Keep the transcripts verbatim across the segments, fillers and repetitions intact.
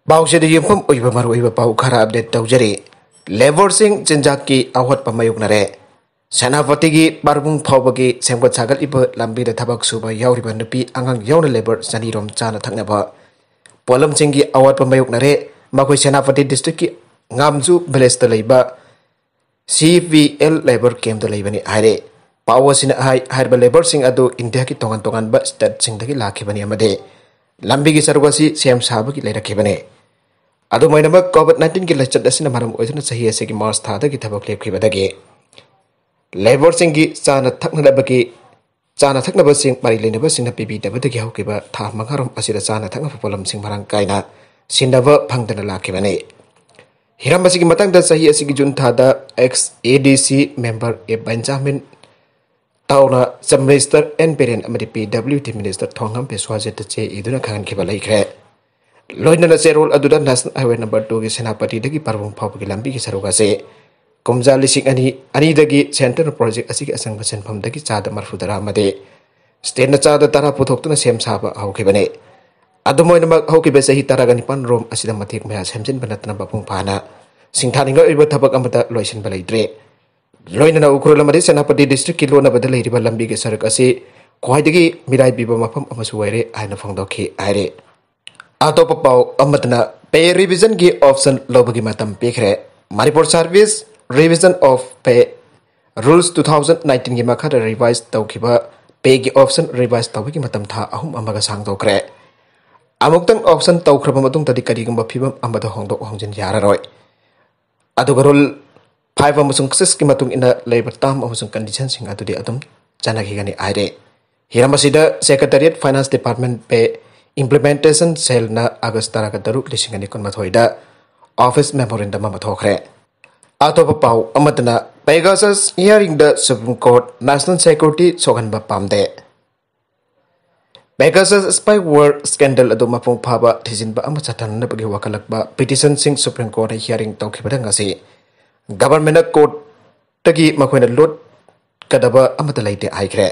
ꯄꯥꯎꯁꯤꯗ ꯌꯨꯝꯐꯝ ꯑꯣꯏꯕ ꯃꯔꯨꯑꯣꯏꯕ ꯄꯥꯎ ꯈꯔ ꯑꯞꯗꯦꯠ ꯇꯧꯖꯔꯤ꯫ ꯂꯦꯕꯔꯁꯤꯡ ꯆꯤꯟꯖꯥꯛꯀꯤ ꯑꯋꯥꯠꯄ ꯃꯥꯌꯣꯛꯅꯔꯦ꯫ ꯁꯦꯅꯥꯄꯇꯤꯒꯤ ꯄꯥꯔꯕꯨꯡ ꯐꯥꯎꯕꯒꯤ ꯁꯦꯝꯒꯠ ꯁꯥꯒꯠꯂꯤꯕ ꯂꯝꯕꯤꯗ ꯊꯕꯛ ꯁꯨꯕ ꯌꯥꯎꯔꯤꯕ ꯅꯨꯄꯤ ꯑꯉꯥꯡ ꯌꯥꯎꯅ ꯂꯦꯕꯔ ꯆꯅꯤ ꯔꯣꯝ ꯆꯥꯅ ꯊꯛꯅꯕ ꯄꯣꯠꯂꯝꯁꯤꯡꯒꯤ ꯑꯋꯥꯠꯄ ꯃꯥꯌꯣꯛꯅꯔꯦ꯫ ꯃꯈꯣꯏ ꯁꯦꯅꯥꯄꯇꯤ ꯗꯤꯁꯇ꯭ꯔꯤꯛꯀꯤ ꯉꯥꯝꯖꯨ ꯚꯤꯂꯦꯖꯇ ꯂꯩꯕ ꯁꯤ ꯚꯤ ꯑꯦꯜ ꯂꯦꯕꯔ ꯀꯦꯝꯞꯇ ꯂꯩꯕꯅꯤ ꯍꯥꯏꯔꯦ꯫ ꯄꯥꯎ ꯑꯁꯤꯅ ꯍꯥꯏ, ꯍꯥꯏꯔꯤꯕ ꯂꯦꯕꯔꯁꯤꯡ ꯑꯗꯨ ꯏꯟꯗꯤꯌꯥꯒꯤ ꯇꯣꯉꯥꯟ ꯇꯣꯉꯥꯟꯕ ꯁ꯭ꯇꯦꯠꯁꯤꯡꯗꯒꯤ ꯂꯥꯛꯈꯤꯕꯅꯤ ꯑꯃꯗꯤ ꯂꯝꯕꯤꯒꯤ ꯁꯔꯨꯛ ꯑꯁꯤ ꯁꯦꯝ ꯁꯥꯕꯒꯤ ꯂꯩꯔꯛꯈꯤꯕꯅꯤ꯫ ꯑꯗꯨꯝ ꯑꯣꯏꯅꯃꯛ, ꯀꯣꯚꯤꯗ ꯅꯥꯏꯟꯇꯤꯟꯒꯤ ꯂꯥꯏꯆꯠ ꯑꯁꯤꯅ ꯃꯔꯝ ꯑꯣꯏꯗꯨꯅ ꯆꯍꯤ ꯑꯁꯤꯒꯤ ꯃꯥꯔꯆ ꯊꯥꯗꯒꯤ ꯊꯕꯛ ꯂꯦꯞꯈꯤꯕꯗꯒꯤ ꯂꯦꯕꯔꯁꯤꯡꯒꯤ ꯆꯥꯅ ꯊꯛꯅꯅꯕꯒꯤ, ꯆꯥꯅ ꯊꯛꯅꯕꯁꯤꯡ ꯃꯔꯤ ꯂꯩꯅꯕꯁꯤꯡꯅ ꯄꯤꯕꯤꯗꯕꯗꯒꯤ ꯍꯧꯈꯤꯕ ꯊꯥ ꯃꯉꯥꯔꯣꯝ ꯑꯁꯤꯗ ꯆꯥꯅ ꯊꯛꯅꯕ ꯄꯣꯠꯂꯝꯁꯤꯡ ꯃꯔꯥꯡ ꯀꯥꯏꯅ ꯁꯤꯟꯅꯕ ꯐꯪꯗꯅ ꯂꯥꯛꯈꯤꯕꯅꯤ꯫ ꯍꯤꯔꯝ ꯑꯁꯤꯒꯤ ꯃꯇꯥꯡꯗ ꯆꯍꯤ ꯑꯁꯤꯒꯤ ꯖꯨꯟ ꯊꯥꯗ X A D C member A Benjamin ꯇꯥꯎꯅ ꯆꯤꯐ ꯃꯤꯅꯤꯁꯇꯔ ꯑꯦꯟ ꯕꯤꯔꯦꯟ ꯑꯃꯗꯤ ꯄꯤ ꯗꯕ꯭ꯂꯤꯎ ꯗꯤ ꯃꯤꯅꯤꯁꯇꯔ ꯊꯣꯡꯉꯝ ꯕꯤꯁ꯭ꯋꯥꯖꯤꯠꯇ ꯆꯦ ꯏꯗꯨꯅ ꯈꯪꯍꯟꯈꯤꯕ ꯂꯩꯈ꯭ꯔꯦ꯫ ꯂꯣꯏꯅꯅ ꯆꯦꯔꯣꯜ ꯑꯗꯨꯗ ꯅꯦꯁꯅꯦꯜ ꯍꯥꯏꯋꯦ ꯅꯝꯕꯔ ꯇꯨꯒꯤ ꯁꯦꯅꯥꯄꯇꯤꯗꯒꯤ ꯄꯥꯔꯕꯨꯡ ꯐꯥꯎꯕꯒꯤ ꯂꯝꯕꯤꯒꯤ ꯁꯔꯨꯛ ꯑꯁꯤ ꯀꯨꯝꯖꯥ ꯂꯤꯁꯤꯡ ꯑꯅꯤ ꯑꯅꯤꯗꯒꯤ ꯁꯦꯟꯇ꯭ꯔꯦꯜ ꯄ꯭ꯔꯣꯖꯦꯛ ꯑꯁꯤꯒꯤ ꯑꯆꯪꯕ ꯁꯦꯟꯐꯝꯗꯒꯤ ꯆꯥꯗ ꯃꯔꯐꯨ ꯇꯔꯥ ꯑꯃꯗꯤ ꯁ꯭ꯇꯦꯠꯅ ꯆꯥꯗ ꯇꯔꯥ ꯄꯨꯊꯣꯛꯇꯨꯅ ꯁꯦꯝ ꯁꯥꯕ ꯍꯧꯈꯤꯕꯅꯤ꯫ ꯑꯗꯨꯝ ꯑꯣꯏꯅꯃꯛ, ꯍꯧꯈꯤꯕ ꯆꯍꯤ ꯇꯔꯥꯒ ꯅꯤꯄꯥꯟ ꯔꯣꯝ ꯑꯁꯤꯗ ꯃꯇꯦꯛ ꯃꯌꯥ ꯁꯦꯝꯖꯤꯟꯕ ꯅꯠꯇꯅ ꯃꯄꯨꯡ ꯐꯥꯅ ꯁꯤꯡꯊꯥꯅꯤꯡꯉꯥꯏ ꯑꯣꯏꯕ ꯊꯕꯛ ꯑꯃꯠꯇ ꯂꯣꯏꯁꯤꯟꯕ ꯂꯩꯇ꯭ꯔꯦ꯫ ꯂꯣꯏꯅꯅ ꯎꯈ꯭ꯔꯨꯜ ꯑꯃꯗꯤ ꯁꯦꯅꯥꯄꯇꯤ ꯗꯤꯁꯇ꯭ꯔꯤꯛꯀꯤ ꯂꯣꯟꯅꯕꯗ ꯂꯩꯔꯤꯕ ꯂꯝꯕꯤꯒꯤ ꯁꯔꯨꯛ ꯑꯁꯤ ꯈ꯭ꯋꯥꯏꯗꯒꯤ ꯃꯤꯔꯥꯏ ꯄꯤꯕ ꯃꯐꯝ ꯑꯃꯁꯨ ꯑꯣꯏꯔꯦ ꯍꯥꯏꯅ ꯐꯣꯡꯗꯣꯛꯈꯤ ꯍꯥꯏꯔꯤ꯫ ꯑꯇꯣꯞꯄ ꯄꯥꯎ ꯑꯃꯗꯅ, ꯄꯦ ꯔꯤꯚꯤꯖꯟꯒꯤ ꯑꯣꯞꯁꯟ ꯂꯧꯕꯒꯤ ꯃꯇꯝ ꯄꯤꯈ꯭ꯔꯦ꯫ Manipur service revision of pay rules two thousand ꯅꯥꯏꯟꯇꯤꯟꯒꯤ ꯃꯈꯥꯗ ꯔꯤꯚꯥꯏꯁ ꯇꯧꯈꯤꯕ ꯄꯦꯒꯤ ꯑꯣꯞꯁꯟ ꯔꯤꯚꯥꯏꯁ ꯇꯧꯕꯒꯤ ꯃꯇꯝ ꯊꯥ ꯑꯍꯨꯝ ꯑꯃꯒ ꯁꯥꯡꯗꯣꯛꯈ꯭ꯔꯦ꯫ ꯑꯃꯨꯛꯇꯪ ꯑꯣꯞꯁꯟ ꯇꯧꯈ꯭ꯔꯕ ꯃꯇꯨꯡꯗꯗꯤ ꯀꯔꯤꯒꯨꯝꯕ ꯐꯤꯕꯝ ꯑꯃꯗ ꯍꯣꯡꯗꯣꯛ ꯍꯣꯡꯖꯤꯟ ꯌꯥꯔꯔꯣꯏ꯫ ꯑꯗꯨꯒ ꯔꯨꯜ ꯐꯥꯏꯚ ꯑꯃꯁꯨꯡ ꯁꯤꯛꯁꯀꯤ ꯃꯇꯨꯡ ꯏꯟꯅ ꯂꯩꯔꯤꯕ ꯇꯥꯔꯝ ꯑꯃꯁꯨꯡ ꯀꯟꯗꯤꯁꯟꯁꯤꯡ ꯑꯗꯨꯗꯤ ꯑꯗꯨꯝ ꯆꯠꯅꯈꯤꯒꯅꯤ ꯍꯥꯏꯔꯦ꯫ ꯍꯤꯔꯝ ꯑꯁꯤꯗ ꯁꯦꯀ꯭ꯔꯦꯇꯔꯤꯌꯦꯠ ꯐꯥꯏꯅꯥꯟꯁ ꯗꯤꯄꯥꯔꯠꯃꯦꯟ ꯄꯦ ꯏꯝꯄ꯭ꯂꯤꯃꯦꯟꯇꯦꯁꯟ ꯁꯦꯜꯅ ꯑꯥꯒꯁ ꯇꯔꯥꯒ ꯇꯔꯨꯛ, ꯂꯤꯁꯤꯡ ꯑꯅꯤ ꯀꯨꯟꯃꯥꯊꯣꯏꯗ ꯑꯣꯐꯤꯁ ꯃꯦꯃꯣꯔꯦꯟꯗꯝ ꯑꯃ ꯊꯣꯛꯈ꯭ꯔꯦ꯫ ꯑꯇꯣꯞꯄ ꯄꯥꯎ ꯑꯃꯗꯅ, ꯄꯦꯒꯥꯁꯁ ꯍꯤꯌꯥꯔꯤꯡꯗ ꯁꯨꯄ꯭ꯔꯤꯝ ꯀꯣꯔꯠ ꯅꯦꯁꯅꯦꯜ ꯁꯦꯀ꯭ꯌꯨꯔꯤꯇꯤ ꯁꯣꯛꯍꯟꯕ ꯄꯥꯝꯗꯦ꯫ ꯄꯦꯒꯥꯁꯁ ꯁ꯭ꯄꯥꯏꯋꯦꯌꯔ ꯁ꯭ꯀꯦꯟꯗꯜ ꯑꯗꯨ ꯃꯄꯨꯡ ꯐꯥꯕ ꯊꯤꯖꯤꯟꯕ ꯑꯃ ꯆꯠꯊꯅꯅꯕꯒꯤ ꯋꯥꯀꯠꯂꯛꯄ ꯄꯤꯇꯤꯁꯟꯁꯤꯡ ꯁꯨꯄ꯭ꯔꯤꯝ ꯀꯣꯔꯠꯇ ꯍꯤꯌꯥꯔꯤꯡ ꯇꯧꯈꯤꯕꯗ ꯉꯁꯤ ꯒꯚꯔꯟꯃꯦꯟꯠꯅ ꯀꯣꯔꯠꯇꯒꯤ ꯃꯈꯣꯏꯅ ꯂꯣꯠꯀꯗꯕ ꯑꯃꯠꯇ ꯂꯩꯇꯦ ꯍꯥꯏꯈ꯭ꯔꯦ꯫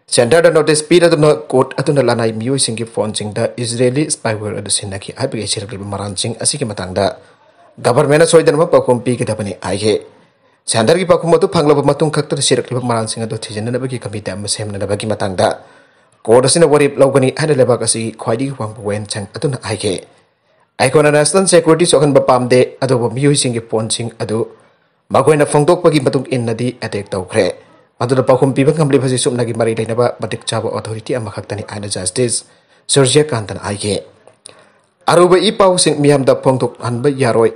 ꯁꯦꯟꯇꯔꯗ ꯅꯣꯇꯤꯁ ꯄꯤꯔꯗꯨꯅ ꯀꯣꯔꯠ ꯑꯗꯨꯅ ꯂꯅꯥꯏ ꯃꯤꯑꯣꯏꯁꯤꯡꯒꯤ ꯐꯣꯟꯁꯤꯡꯗ ꯏꯖꯔꯦꯂꯤ ꯁ꯭ꯄꯥꯏꯋꯦꯌꯔ ꯑꯗꯨ ꯁꯤꯖꯤꯟꯅꯈꯤ ꯍꯥꯏꯕꯒꯤ ꯁꯤꯔꯛꯂꯤꯕ ꯃꯔꯥꯜꯁꯤꯡ ꯑꯁꯤꯒꯤ ꯃꯇꯥꯡꯗ ꯒꯚꯔꯟꯃꯦꯟꯠꯅ ꯁꯣꯏꯗꯅꯃꯛ ꯄꯥꯎꯈꯨꯝ ꯄꯤꯒꯗꯕꯅꯤ ꯍꯥꯏꯈꯤ꯫ ꯁꯦꯟꯇꯔꯒꯤ ꯄꯥꯎꯈꯨꯝ ꯑꯗꯨ ꯐꯪꯂꯕ ꯃꯇꯨꯡ ꯈꯛꯇꯗ ꯁꯤꯔꯛꯂꯤꯕ ꯃꯔꯥꯜꯁꯤꯡ ꯑꯗꯨ ꯊꯤꯖꯤꯟꯅꯅꯕꯒꯤ ꯀꯃꯤꯇꯤ ꯑꯃ ꯁꯦꯝꯅꯅꯕꯒꯤ ꯃꯇꯥꯡꯗ ꯀꯣꯔꯠ ꯑꯁꯤꯅ ꯋꯥꯔꯦꯞ ꯂꯧꯒꯅꯤ ꯍꯥꯏꯅ ꯂꯩꯕꯥꯛ ꯑꯁꯤꯒꯤ ꯈ꯭ꯋꯥꯏꯗꯒꯤ ꯋꯥꯡꯕ ꯋꯥꯌꯦꯜꯁꯪ ꯑꯗꯨꯅ ꯍꯥꯏꯈꯤ꯫ ꯑꯩꯈꯣꯏꯅ ꯅꯦꯁꯅꯦꯜ ꯁꯦꯀ꯭ꯌꯨꯔꯤꯇꯤ ꯁꯣꯛꯍꯟꯕ ꯄꯥꯝꯗꯦ, ꯑꯗꯨꯕꯨ ꯃꯤꯑꯣꯏꯁꯤꯡꯒꯤ ꯐꯣꯟꯁꯤꯡ ꯑꯗꯨ ꯃꯈꯣꯏꯅ ꯐꯣꯡꯗꯣꯛꯄꯒꯤ ꯃꯇꯨꯡ ꯏꯟꯅꯗꯤ ꯑꯦꯇꯦꯛ ꯇꯧꯈ꯭ꯔꯦ꯫ ꯃꯗꯨꯅ ꯄꯥꯎꯈꯨꯝ ꯄꯤꯕ ꯉꯝꯂꯤꯕꯁꯤ ꯁꯨꯞꯅꯒꯤ ꯃꯔꯤ ꯂꯩꯅꯕ ꯃꯇꯤꯛ ꯆꯥꯕ ꯑꯣꯊꯣꯔꯤꯇꯤ ꯑꯃꯈꯛꯇꯅꯤ ꯍꯥꯏꯅ ꯖꯁꯇꯤꯁ ꯁꯨꯔꯖ꯭ꯌꯀꯥꯟꯇꯅ ꯍꯥꯏꯈꯤ꯫ ꯑꯔꯨꯕ ꯏ ꯄꯥꯎꯁꯤꯡ ꯃꯤꯌꯥꯝꯗ ꯐꯣꯡꯗꯣꯛꯍꯟꯕ ꯌꯥꯔꯣꯏ,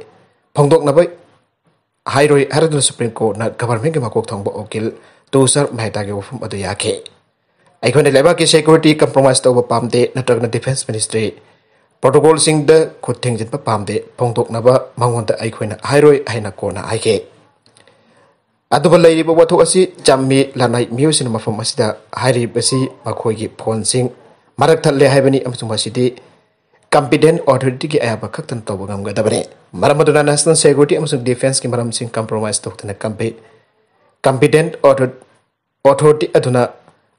ꯐꯣꯡꯗꯣꯛꯅꯕ ꯍꯥꯏꯔꯣꯏ ꯍꯥꯏꯔꯗꯨꯅ ꯁꯨꯄ꯭ꯔꯤꯝ ꯀꯣꯔꯠꯅ ꯒꯚꯔꯟꯃꯦꯟꯠꯀꯤ ꯃꯀꯣꯛ ꯊꯣꯡꯕ ꯎꯀꯤꯜ ꯇꯨꯁꯥꯔ ꯃꯦꯍꯇꯥꯒꯤ ꯋꯥꯐꯝ ꯑꯗꯨ ꯌꯥꯈꯤ꯫ ꯑꯩꯈꯣꯏꯅ ꯂꯩꯕꯥꯛꯀꯤ ꯁꯦꯀ꯭ꯌꯨꯔꯤꯇꯤ ꯀꯝꯄ꯭ꯔꯣꯃꯥꯏꯖ ꯇꯧꯕ ꯄꯥꯝꯗꯦ, ꯅꯠꯇ꯭ꯔꯒꯅ ꯗꯤꯐꯦꯟꯁ ꯃꯤꯅꯤꯁꯇ꯭ꯔꯤ ꯄ꯭ꯔꯣꯇꯣꯀꯣꯜꯁꯤꯡꯗ ꯈꯨꯠ ꯊꯤꯡꯖꯤꯟꯕ ꯄꯥꯝꯗꯦ, ꯐꯣꯡꯗꯣꯛꯅꯕ ꯃꯉꯣꯟꯗ ꯑꯩꯈꯣꯏꯅ ꯍꯥꯏꯔꯣꯏ ꯍꯥꯏꯅ ꯀꯣꯔꯠꯅ ꯍꯥꯏꯈꯤ꯫ ꯑꯗꯨꯕꯨ ꯂꯩꯔꯤꯕ ꯋꯥꯊꯣꯛ ꯑꯁꯤ ꯆꯝꯃꯤ꯫ ꯂꯅꯥꯏ ꯃꯤꯑꯣꯏꯁꯤꯡꯅ ꯃꯐꯝ ꯑꯁꯤꯗ ꯍꯥꯏꯔꯤꯕꯁꯤ ꯃꯈꯣꯏꯒꯤ ꯐꯣꯟꯁꯤꯡ ꯃꯔꯛ ꯊꯠꯂꯦ ꯍꯥꯏꯕꯅꯤ ꯑꯃꯁꯨꯡ ꯃꯁꯤꯗꯤ ꯀꯝꯄꯤꯇꯦꯟ ꯑꯣꯊꯣꯔꯤꯇꯤꯒꯤ ꯑꯌꯥꯕ ꯈꯛꯇꯅ ꯇꯧꯕ ꯉꯝꯒꯗꯕꯅꯤ꯫ ꯃꯔꯝ ꯑꯗꯨꯅ ꯅꯦꯁꯅꯦꯜ ꯁꯦꯀ꯭ꯌꯨꯔꯤꯇꯤ ꯑꯃꯁꯨꯡ ꯗꯤꯐꯦꯟꯁꯀꯤ ꯃꯔꯝꯁꯤꯡ ꯀꯝꯄ꯭ꯔꯣꯃꯥꯏꯖ ꯇꯧꯗꯅ ꯀꯝꯄꯤ-, ꯀꯝꯄꯤꯇꯦꯟ ꯑꯣꯊꯣ-, ꯑꯣꯊꯣꯔꯤꯇꯤ ꯑꯗꯨꯅ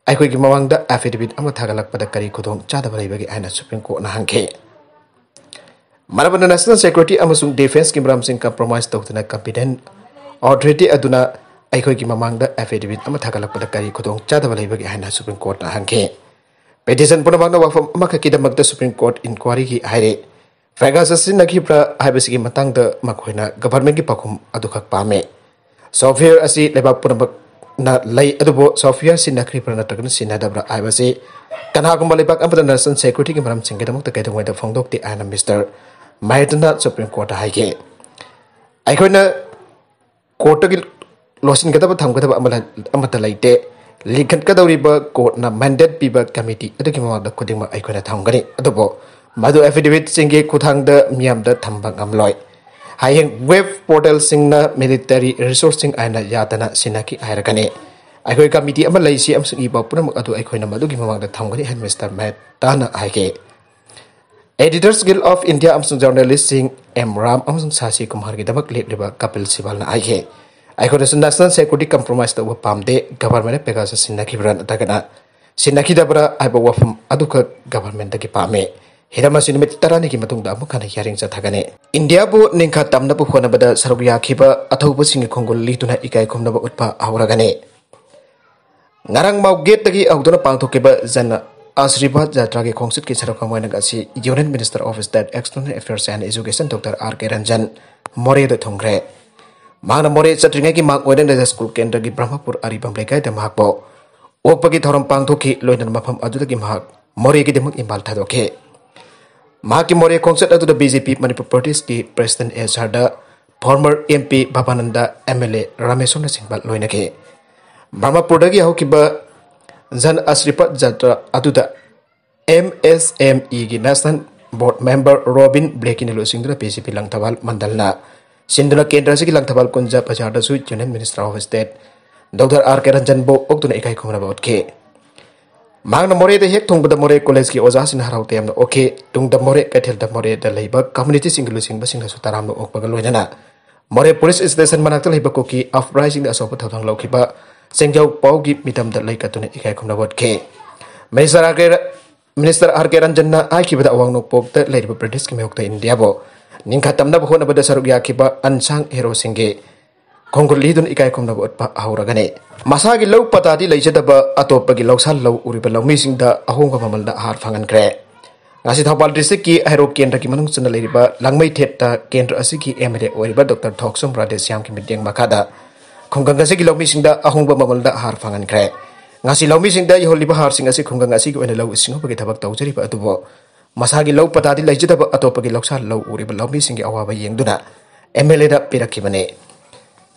ꯑꯩꯈꯣꯏꯒꯤ ꯃꯃꯥꯡꯗ ꯑꯦꯐꯤꯗꯦꯕꯤꯠ ꯑꯃ ꯊꯥꯒꯠꯂꯛꯄꯗ ꯀꯔꯤ ꯈꯨꯗꯣꯡ ꯆꯥꯗꯕ ꯂꯩꯕꯒꯦ ꯍꯥꯏꯅ ꯁꯨꯄ꯭ꯔꯤꯝ ꯀꯣꯔꯠꯅ ꯍꯪꯈꯤ꯫ ꯃꯔꯝ ꯑꯗꯨꯅ ꯅꯦꯁꯅꯦꯜ ꯁꯦꯀ꯭ꯌꯨꯔꯤꯇꯤ ꯑꯃꯁꯨꯡ ꯗꯤꯐꯦꯟꯁꯀꯤ ꯃꯔꯝꯁꯤꯡ ꯀꯝꯄ꯭ꯔꯣꯃꯥꯏꯖ ꯇꯧꯗꯅ ꯀꯝꯄꯤꯇꯦꯟ ꯑꯣꯊꯣꯔꯤꯇꯤ ꯑꯗꯨꯅ ꯑꯩꯈꯣꯏꯒꯤ ꯃꯃꯥꯡꯗ ꯑꯦꯐꯤꯗꯦꯕꯤꯠ ꯑꯃ ꯊꯥꯒꯠꯂꯛꯄꯗ ꯀꯔꯤ ꯈꯨꯗꯣꯡ ꯆꯥꯗꯕ ꯂꯩꯕꯒꯦ ꯍꯥꯏꯅ ꯁꯨꯄ꯭ꯔꯤꯝ ꯀꯣꯔꯠꯅ ꯍꯪꯈꯤ꯫ ꯄꯤꯇꯤꯁꯟ ꯄꯨꯝꯅꯃꯛꯅ ꯋꯥꯐꯝ ꯑꯃꯈꯛꯀꯤꯗꯃꯛꯇ ꯁꯨꯄ꯭ꯔꯤꯝ ꯀꯣꯔꯠ ꯏꯟꯀ꯭ꯋꯥꯔꯤꯒꯤ ꯍꯥꯏꯔꯦ꯫ ꯄꯦꯒꯥꯁꯁ ꯁꯤꯖꯤꯟꯅꯈꯤꯕ꯭ꯔꯥ ꯍꯥꯏꯕꯁꯤꯒꯤ ꯃꯇꯥꯡꯗ ꯃꯈꯣꯏꯅ ꯒꯚꯔꯟꯃꯦꯟꯠꯀꯤ ꯄꯥꯎꯈꯨꯝ ꯑꯗꯨꯈꯛ ꯄꯥꯝꯃꯤ꯫ ꯁꯣꯐꯋꯦꯌꯔ ꯑꯁꯤ ꯂꯩꯕꯥꯛ ꯄꯨꯝꯅꯃꯛꯅ ꯂꯩ, ꯑꯗꯨꯕꯨ ꯁꯣꯐꯋꯦꯌꯔ ꯁꯤꯖꯤꯟꯅꯈ꯭ꯔꯤꯕ꯭ꯔꯥ ꯅꯠꯇ꯭ꯔꯒꯅ ꯁꯤꯖꯤꯟꯅꯗꯕ꯭ꯔꯥ ꯍꯥꯏꯕꯁꯤ ꯀꯅꯥꯒꯨꯝꯕ ꯂꯩꯕꯥꯛ ꯑꯃꯗ ꯅꯦꯁꯅꯦꯜ ꯁꯦꯀ꯭ꯌꯨꯔꯤꯇꯤꯒꯤ ꯃꯔꯝꯁꯤꯡꯒꯤꯗꯃꯛꯇ ꯀꯩꯗꯧꯉꯩꯗ ꯐꯣꯡꯗꯣꯛꯇꯦ ꯍꯥꯏꯅ ꯃꯤꯁꯇꯔ ꯃꯦꯍꯇꯥꯅ ꯁꯨꯄ꯭ꯔꯤꯝ ꯀꯣꯔꯠꯇ ꯍꯥꯏꯈꯤ꯫ ꯑꯩꯈꯣꯏꯅ ꯀꯣꯔꯠꯇꯒꯤ ꯂꯣꯠꯁꯤꯟꯒꯗꯕ ꯊꯝꯒꯗꯕ ꯑꯃ ꯂꯩ-, ꯑꯃꯠꯇ ꯂꯩꯇꯦ꯫ ꯂꯤꯡꯈꯠꯀꯗꯧꯔꯤꯕ ꯀꯣꯔꯠꯅ ꯃꯦꯟꯗꯦꯠ ꯄꯤꯕ ꯀꯃꯤꯇꯤ ꯑꯗꯨꯒꯤ ꯃꯃꯥꯡꯗ ꯈꯨꯗꯤꯡꯃꯛ ꯑꯩꯈꯣꯏꯅ ꯊꯝꯒꯅꯤ, ꯑꯗꯨꯕꯨ ꯃꯗꯨ ꯑꯦꯐꯤꯗꯦꯕꯤꯠꯁꯤꯡꯒꯤ ꯈꯨꯠꯊꯥꯡꯗ ꯃꯤꯌꯥꯝꯗ ꯊꯝꯕ ꯉꯝꯂꯣꯏ꯫ ꯍꯌꯦꯡ ꯋꯦꯕ ꯄꯣꯔꯇꯦꯜꯁꯤꯡꯅ ꯃꯤꯂꯤꯇꯔꯤ ꯔꯤꯁꯣꯔꯁꯁꯤꯡ ꯑꯥꯏꯟꯅ ꯌꯥꯗꯅ ꯁꯤꯟꯅꯈꯤ ꯍꯥꯏꯔꯛꯀꯅꯤ꯫ ꯑꯩꯈꯣꯏ ꯀꯃꯤꯇꯤ ꯑꯃ ꯂꯩꯁꯤ ꯑꯃꯁꯨꯡ ꯏ ꯄꯥꯎ ꯄꯨꯝꯅꯃꯛ ꯑꯗꯨ ꯑꯩꯈꯣꯏꯅ ꯃꯗꯨꯒꯤ ꯃꯃꯥꯡꯗ ꯊꯝꯒꯅꯤ ꯍꯥꯏꯅ ꯃꯤꯁꯇꯔ ꯃꯦꯍꯇꯥꯅ ꯍꯥꯏꯈꯤ꯫ Editors Guild of India ꯑꯃꯁꯨꯡ ꯖꯔꯅꯦꯂꯤꯁꯁꯤꯡ ꯑꯦꯝ ꯔꯥꯝ ꯑꯃꯁꯨꯡ ꯁꯥꯁꯤ ꯀꯨꯃꯥꯔꯒꯤꯗꯃꯛ ꯂꯦꯞꯂꯤꯕ ꯀꯄꯤꯜ ꯁꯤꯕꯜꯅ ꯍꯥꯏꯈꯤ, ꯑꯩꯈꯣꯏꯅꯁꯨ ꯅꯦꯁꯅꯦꯜ ꯁꯦꯀ꯭ꯌꯨꯔꯤꯇꯤ ꯀꯝꯄ꯭ꯔꯣꯃꯥꯏꯁ ꯇꯧꯕ ꯄꯥꯝꯗꯦ꯫ ꯒꯚꯔꯟꯃꯦꯟꯠꯅ ꯄꯦꯒꯥꯁꯁ ꯁꯤꯟꯅꯈꯤꯕ꯭ꯔꯥ ꯅꯠꯇ꯭ꯔꯒꯅ ꯁꯤꯟꯅꯈꯤꯗꯕ꯭ꯔꯥ ꯍꯥꯏꯕ ꯋꯥꯐꯝ ꯑꯗꯨꯈꯛ ꯒꯚꯔꯟꯃꯦꯟꯠꯇꯒꯤ ꯄꯥꯝꯃꯤ꯫ ꯍꯤꯔꯝ ꯑꯁꯤ ꯅꯨꯃꯤꯠ ꯇꯔꯥꯅꯤꯒꯤ ꯃꯇꯨꯡꯗ ꯑꯃꯨꯛ ꯍꯟꯅ ꯍꯤꯌꯥꯔꯤꯡ ꯆꯠꯊꯒꯅꯤ꯫ ꯏꯟꯗꯤꯌꯥꯕꯨ ꯅꯤꯡꯈꯥ ꯇꯝꯅꯕ ꯍꯣꯠꯅꯕꯗ ꯁꯔꯨꯛ ꯌꯥꯈꯤꯕ ꯑꯊꯧꯕꯁꯤꯡꯒꯤ ꯈꯣꯡꯒꯨꯜ ꯂꯤꯗꯨꯅ ꯏꯀꯥꯏ ꯈꯨꯝꯅꯕ ꯎꯠꯄ ꯍꯧꯔꯒꯅꯤ꯫ ꯉꯔꯥꯡ ꯃꯥꯎꯒꯦꯠꯇꯒꯤ ꯍꯧꯗꯨꯅ ꯄꯥꯡꯊꯣꯛꯈꯤꯕ ꯖꯟ ꯑꯥꯁꯤꯔꯕꯥꯗ ꯖꯥꯇ꯭ꯔꯥꯒꯤ ꯈꯣꯡꯆꯠꯀꯤ ꯁꯔꯨꯛ ꯑꯃ ꯑꯣꯏꯅ ꯉꯁꯤ Union Minister of State External Affairs and Education Doctor R K Ranjan ꯃꯣꯔꯦꯗ ꯊꯨꯡꯈ꯭ꯔꯦ꯫ ꯃꯍꯥꯛꯅ ꯃꯣꯔꯦ ꯆꯠꯇ꯭ꯔꯤꯉꯩꯒꯤ ꯃꯥꯡ ꯑꯣꯏꯅ ꯁ꯭ꯀꯨꯜ ꯀꯦꯟꯗ꯭ꯔꯒꯤ ꯕ꯭ꯔꯍꯃꯄꯨꯔ ꯑꯔꯤꯕꯝ ꯂꯩꯀꯥꯏꯗ ꯃꯍꯥꯛꯄꯨ ꯑꯣꯛꯄꯒꯤ ꯊꯧꯔꯝ ꯄꯥꯡꯊꯣꯛꯈꯤ꯫ ꯂꯣꯏꯅꯅ ꯃꯐꯝ ꯑꯗꯨꯗꯒꯤ ꯃꯍꯥꯛ ꯃꯣꯔꯦꯒꯤꯗꯃꯛ ꯏꯝꯐꯥꯜ ꯊꯥꯗꯣꯛꯈꯤ꯫ ꯃꯍꯥꯛꯀꯤ ꯃꯣꯔꯦ ꯈꯣꯡꯆꯠ ꯑꯗꯨꯗ B J P ꯃꯅꯤꯄꯨꯔ ꯄ꯭ꯔꯗꯦꯁꯀꯤ President S R the former M P ꯚꯕꯥꯅꯟꯗ, M L A ꯔꯥꯃꯦꯁꯣꯔꯅꯆꯤꯡꯕ ꯂꯣꯏꯅꯈꯤ꯫ ꯕ꯭ꯔꯍꯃꯄꯨꯔꯗꯒꯤ ꯍꯧꯈꯤꯕ ꯖꯟ ꯑꯁ꯭ꯔꯤꯄꯠ ꯖꯥꯇ꯭ꯔꯥ ꯑꯗꯨꯗ M S M E ꯒꯤ National Board Member ꯔꯣꯕꯤꯟ ꯕ꯭ꯂꯦꯀꯤꯅ ꯂꯨꯆꯤꯡꯗꯨꯅ B J P ꯂꯪꯊꯕꯥꯜ ꯃꯟꯗꯜꯅ ꯁꯤꯟꯗꯨꯅ ꯀꯦꯟꯗ꯭ꯔ ꯑꯁꯤꯒꯤ Langthabal ꯀꯨꯟꯖ ꯕꯖꯥꯔꯗꯁꯨ Union Minister of State Doctor R K ꯔꯟꯖꯟꯕꯨ ꯑꯣꯛꯇꯨꯅ ꯏꯀꯥꯏ ꯈꯨꯝꯅꯕ ꯎꯠꯈꯤ꯫ ꯃꯍꯥꯛꯅ ꯃꯣꯔꯦꯗ ꯍꯦꯛ ꯊꯨꯡꯕꯗ ꯃꯣꯔꯦ ꯀꯣꯂꯦꯖꯀꯤ ꯑꯣꯖꯥꯁꯤꯡꯅ ꯍꯔꯥꯎ ꯇꯌꯥꯝꯅ ꯑꯣꯛꯈꯤ꯫ ꯇꯨꯡꯗ ꯃꯣꯔꯦ ꯀꯩꯊꯦꯜꯗ ꯃꯣꯔꯦꯗ ꯂꯩꯕ ꯀꯝꯃꯨꯅꯤꯇꯤꯁꯤꯡꯒꯤ ꯂꯨꯆꯤꯡꯕꯁꯤꯡꯅꯁꯨ ꯇꯔꯥꯝꯅ ꯑꯣꯛꯄꯒ ꯂꯣꯏꯅꯅ ꯃꯣꯔꯦ ꯄꯨꯂꯤꯁ ꯁ꯭ꯇꯦꯁꯟ ꯃꯅꯥꯛꯇ ꯂꯩꯕ ꯀꯨꯀꯤ ꯑꯞꯔꯥꯏꯁꯤꯡꯗ ꯑꯆꯧꯕ ꯊꯧꯗꯥꯡ ꯂꯧꯈꯤꯕ ꯆꯦꯡꯖꯥꯎ ꯄꯥꯎꯒꯤ ꯃꯤꯇꯝꯗ ꯂꯩ ꯀꯠꯇꯨꯅ ꯏꯀꯥꯏ ꯈꯨꯝꯅꯕ ꯎꯠꯈꯤ꯫ ꯃꯤꯅꯤꯁꯇꯔ ꯑꯥꯔ ꯀꯦ ꯔ-, ꯃꯤꯅꯤꯁꯇꯔ ꯑꯥꯔ ꯀꯦ ꯔꯟꯖꯟꯅ ꯍꯥꯏꯈꯤꯕꯗ ꯑꯋꯥꯡ ꯅꯣꯡꯄꯣꯛꯇ ꯂꯩꯔꯤꯕ ꯕ꯭ꯔꯤꯇꯤꯁꯀꯤ ꯃꯥꯌꯣꯛꯇ ꯏꯟꯗꯤꯌꯥꯕꯨ ꯅꯤꯡꯈꯥ ꯇꯝꯅꯕ ꯍꯣꯠꯅꯕꯗ ꯁꯔꯨꯛ ꯌꯥꯈꯤꯕ unsung heroꯁꯤꯡꯒꯤ ꯈꯣꯡꯒꯨꯜ ꯂꯤꯗꯨꯅ ꯏꯀꯥꯏ ꯈꯨꯝꯅꯕ ꯎꯠꯄ ꯍꯧꯔꯒꯅꯤ꯫ ꯃꯁꯥꯒꯤ ꯂꯧ ꯄꯇꯥꯗꯤ ꯂꯩꯖꯗꯕ ꯑꯇꯣꯞꯄꯒꯤ ꯂꯧꯁꯥꯟ ꯂꯧ ꯎꯔꯤꯕ ꯂꯧꯃꯤꯁꯤꯡꯗ ꯑꯍꯣꯡꯕ ꯃꯃꯜꯗ ꯍꯥꯔ ꯐꯪꯍꯟꯈ꯭ꯔꯦ꯫ ꯉꯁꯤ ꯊꯧꯕꯥꯜ ꯗꯤꯁꯇ꯭ꯔꯤꯛꯀꯤ ꯍꯩꯔꯣꯛ ꯀꯦꯟꯗ꯭ꯔꯒꯤ ꯃꯅꯨꯡ ꯆꯟꯅ ꯂꯩꯔꯤꯕ ꯂꯥꯡꯃꯩꯊꯦꯠꯇ ꯀꯦꯟꯗ꯭ꯔ ꯑꯁꯤꯒꯤ M L A ꯑꯣꯏꯔꯤꯕ ꯗꯣꯛꯇꯔ ꯊꯣꯛꯆꯣꯝ ꯔꯥꯙꯦꯁ꯭ꯌꯥꯝꯒꯤ ꯃꯤꯠꯌꯦꯡ ꯃꯈꯥꯗ ꯈꯨꯡꯒꯪ ꯑꯁꯤꯒꯤ ꯂꯧꯃꯤꯁꯤꯡꯗ ꯑꯍꯣꯡꯕ ꯃꯃꯜꯗ ꯍꯥꯔ ꯐꯪꯍꯟꯈ꯭ꯔꯦ꯫ ꯉꯁꯤ ꯂꯧꯃꯤꯁꯤꯡꯗ ꯌꯧꯍꯜꯂꯤꯕ ꯍꯥꯔꯁꯤꯡ ꯑꯁꯤ ꯈꯨꯡꯒꯪ ꯑꯁꯤꯒꯤ ꯑꯣꯏꯅ ꯂꯧꯎ ꯁꯤꯡꯎꯕꯒꯤ ꯊꯕꯛ ꯇꯧꯖꯔꯤꯕ ꯑꯗꯨꯕꯨ ꯃꯁꯥꯒꯤ ꯂꯧ ꯄꯇꯥꯗꯤ ꯂꯩꯖꯗꯕ ꯑꯇꯣꯞꯄꯒꯤ ꯂꯧꯁꯥꯟ ꯂꯧ ꯎꯔꯤꯕ ꯂꯧꯃꯤꯁꯤꯡꯒꯤ ꯑꯋꯥꯕ ꯌꯦꯡꯗꯨꯅ M L Aꯗ ꯄꯤꯔꯛꯈꯤꯕꯅꯤ꯫